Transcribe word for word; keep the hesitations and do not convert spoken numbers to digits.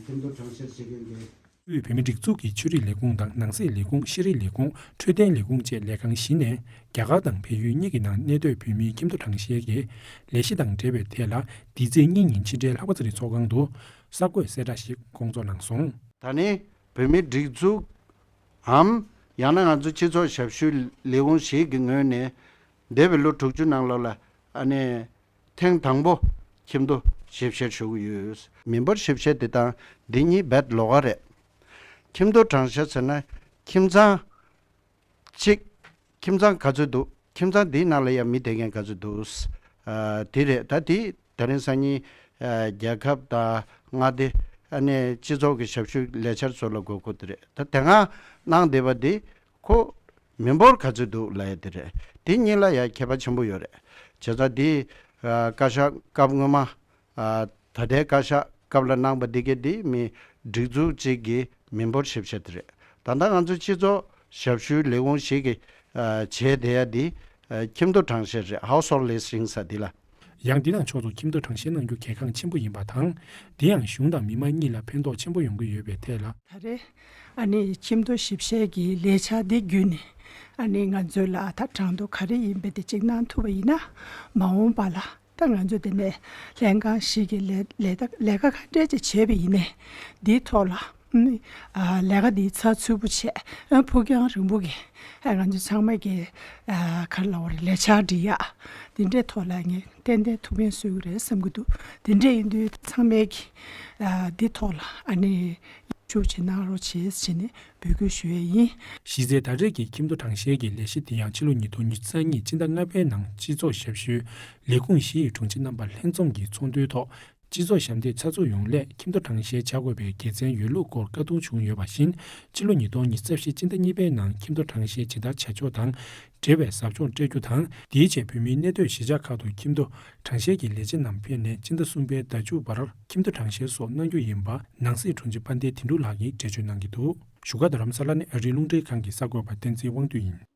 ཁྱིམ་ཐོག་གྲངས་བཤེར་བྱེད་མཁན་གྱི། དབུས་བོད་མིའི་སྒྲིག་འཛུགས་ཀྱི་ཆོས་རིག་ལས་ཁུངས་དང་ནང་སྲིད་ལས་ཁུངས། ཤེས་རིག་ལས་ཁུངས། འཕྲོད་བསྟེན་ལས་ཁུངས་བཅས་ལས་ཁང་བཞི་ནས། རྒྱ་གར་དང་བལ་ཡུལ་གཉིས་ཀྱི་ནང་གནས་སྡོད་བོད་མིའི་ཁྱིམ་ཐོག་གྲངས་བཤེར་གྱི་ལས་གཞི་དང་འབྲེལ་བའི་ཐད་ལ། འདི་ཚེས་གཉིས་ཉིན་ཕྱི་དྲོའི་ལྷག་པ་ཚེ་རིང་ཚོགས་ཁང་དུ་གསར་འགོད་གསལ་བསྒྲགས་ཤིག་བསྐོང་ཚོགས་གནང་སོང་། ད་ནི་བོད་མིའི་སྒྲིག་འཛུགས་འམ། ཡང་ན་ང་ཚོ་སྤྱི་ཚོགས་ཞབས་ཞུའི་ལས་ཁུངས་ཤིག་གི་ངོས་ནས། འདས་པའི་ལོ་དྲུག་ཅུ་ནང་ལོགས་ལ་ཨ་ནི་ཐེངས་དང་པོ་ཁྱིམ་ཐོག་ཞིབ་བཤེར་ཞུ་གི་ཡོད། མི་འབོར་ཞིབ་བཤེར་དེ་དང་འདི་གཉིས་རྦད་ལོགས་ཀ་རེད། ཁྱིམ་ཐོག་གྲངས་བཤེར་ཟེར་ན། ཁྱིམ་ཚང་གཅིག་ཁྱིམ་ཚང་ག་ཚོད་འདུག་ཁྱིམ་ཚང་འདིའི་ནང་ལ་ཡང་མི་བསྡད་མཁན་ག་ཚོད་འདུག་ཨ། དེ་རེད། ད་དེ་ད་རིང་སང་ཉིན། ཨ། རྒྱལ་ཁབ་དང་མངའ་སྡེ། ཨ་ནི་སྤྱི་ཚོགས་ཀྱི་ཞབས་ཞུའི་ལས་འཆར་ཚོ་ལ་དགོས་མཁོ་དེ་རེད། ད་དེ་སྔ་གནང་བསྡད་པ་འདི་ཁོ་མི་འབོར་ག་ཚོད་འདུག་ལབ་ཡ་དེ་རེད། དེ་གཉིས་ལ་ཡང་ཁྱད་པར་ཆེན་པོ་ཡོད་རེད། བྱས་ཙང་འདི། ཨ། བཀའ་ཤག་སྐབས་སྔོན་མ། ཨ། ད་ལྟའི་བཀའ་ཤག་སྐབས་ལ་གནང་བ་འདི་གའི་འདི་མི་སྒྲིག་འཛུགས་གཅིག་གི་མི་འབོར་ཞིབ་བཤེར་དེ་རེད། ད་ལྟ་ང་ཚོ་སྤྱི་ཚོགས་ཞབས་ཞུའི་ལས་ཁུངས་ཤིག་གིས། ཨ། བྱས་བསྡད་ཡ་འདི། ཨ། ཁྱིམ་ཐོག་གྲངས་བཤེར་རེད། Household Listing ཟེར་འདི་ལ། ཡང་འདི་དང་ཕྱོགས་སུ་ཁྱིམ་ཐོག་གྲངས་བཤེར་གནང་རྒྱུ་གལ་འགངས་ཆེན་པོ་ཡིན་པ་དང་། འདི་ཡང་གཞུང་དང་མི་མང་གཉིས་ལ་ཕན་ཐོགས་ཆེན་པོ་ཡོང་གི་ཡོད་པའི་ཐད་ལ། ད་རེས་ཨ་ནི་ཁྱིམ་ཐོག་ཞིབ་བཤེར་གྱི་ལས་འཆར་འདི་བརྒྱུད་ནས། ཨ་ནི་ང་ཚོས་ལ་ད་གྲངས་ཐོ་ག་རེ་ཡིན་པ་དེ་གཅིག་གནང་ཐུབ་པ་ཡིན་ན། མ་འོངས་པ་ལ་ད་ང་ཚོ་དེ་ནས་ལྷན་ཁང་ཞིག་གི་ལས་ལས་ལས་ཀ་ག་འདྲས་ཅིག་བྱས་པ་ཡིན་ནའི་འདིའི་ཐོག་ལ། ཨ། ལས་ཀ་འདི་ཚགས་ཚུད་པོ་བྱས། ཨ། ཕུགས་རྒྱང་རིང་པོ་གི། ཨ། ང་ཚོ་ཚང་མ་གི། ཨ། ག་རེ་ལབ་དགོས་རེད། ལས་འཆར་སྒྲིག་ཡ་འདི་འདྲའི་ཐོག་ལ་ངས་ཏན་ཏན་ཐུགས་ཕན་གསོས་ཀྱི་རེད་བསམ་གྱི་འདུག་དེ་འདྲ་ཡིན་དུས་ཚང་མས་ཀྱི། ཨ། འདི་ཐོག་ལ་ཨ་ནི་ཤུགས་ཆེ་གནང་རོགས་བྱེད་ཟེར་ནས་འབོད་སྐུལ་ཞུ་ཡས་ཡིན། གཞི་རྩའི་ད་རེས་ཀྱི་ཁྱིམ་ཐོག་གྲངས་བཤེར་གྱི་ལས་གཞི་དེ་ཡང་ཕྱི་ལོ་ཉིས་སྟོང་ཉི་ཤུ་རྩ་གཉིས་སྤྱི་ཟླ་ལྔ་པའི་ནང་སྤྱི་ཚོགས་ཞབས་ཞུའི་ལས་ཁུངས་བཞི་ཡི་དྲུང་ཆེ་རྣམ་པ་ལྷན་འཛོམས་ཀྱི་ཚོགས་འདུའི་ཐོག་སྤྱི་ཚོགས་ཞབས་འདེགས་ཚགས་ཚུད་ཡོང་སླད་ཁྱིམ་ཐོག་གྲངས་བཤེར་བྱ་དགོས་པའི་དགེ་མཚན་ཡོད་ལུགས་སྐོར་བཀའ་བསྡུར་བྱུང་ཡོད་པ་བཞིན། ཕྱི་ལོ་ཉིས་སྟོང་ཉི་ཤུ་རྩ་བཞི་སྤྱི་ཟླ་གཉིས་པའི་ནང་ཁྱིམ་ཐོག་གྲངས་བཤེར་ཇི་ལྟར་བྱ་ཕྱོགས་དང་འབྲེལ་བའི་ཟབ་སྦྱོང་སྤྲད་རྒྱུ་དང་། དེའི་རྗེས་བོད་མིའི་གནས་སྡོད་གཞིས་ཆགས་ཁག་ཏུ་ཁྱིམ་ཐོག་གྲངས་བཤེར་གྱི་ལས་བྱེད་རྣམས་ཕེབས་ནས་སྤྱི་ཟླ་གསུམ་པའི་ཟླ་མཇུག་བར་ཁྱིམ་ཐོག་གྲངས་བཤེར་སོགས་གནང་རྒྱུ་ཡིན་པ་ནང་སྲིད་དྲུང་ཆེ་དཔལ་ལྡན་དོན་གྲུབ་ལགས་ཀྱིས་འགྲེལ་བརྗོད་གནང་གི་འདུག་བཞུགས་སྒར་རྡ་རམ་ས་ལ་ནས་ཨ་རིའི་རླུང་འཕྲིན་ཁང་གི་གསར་འགོད་པ་བསྟན་འཛིན་དབང་འདུས་ཡིན།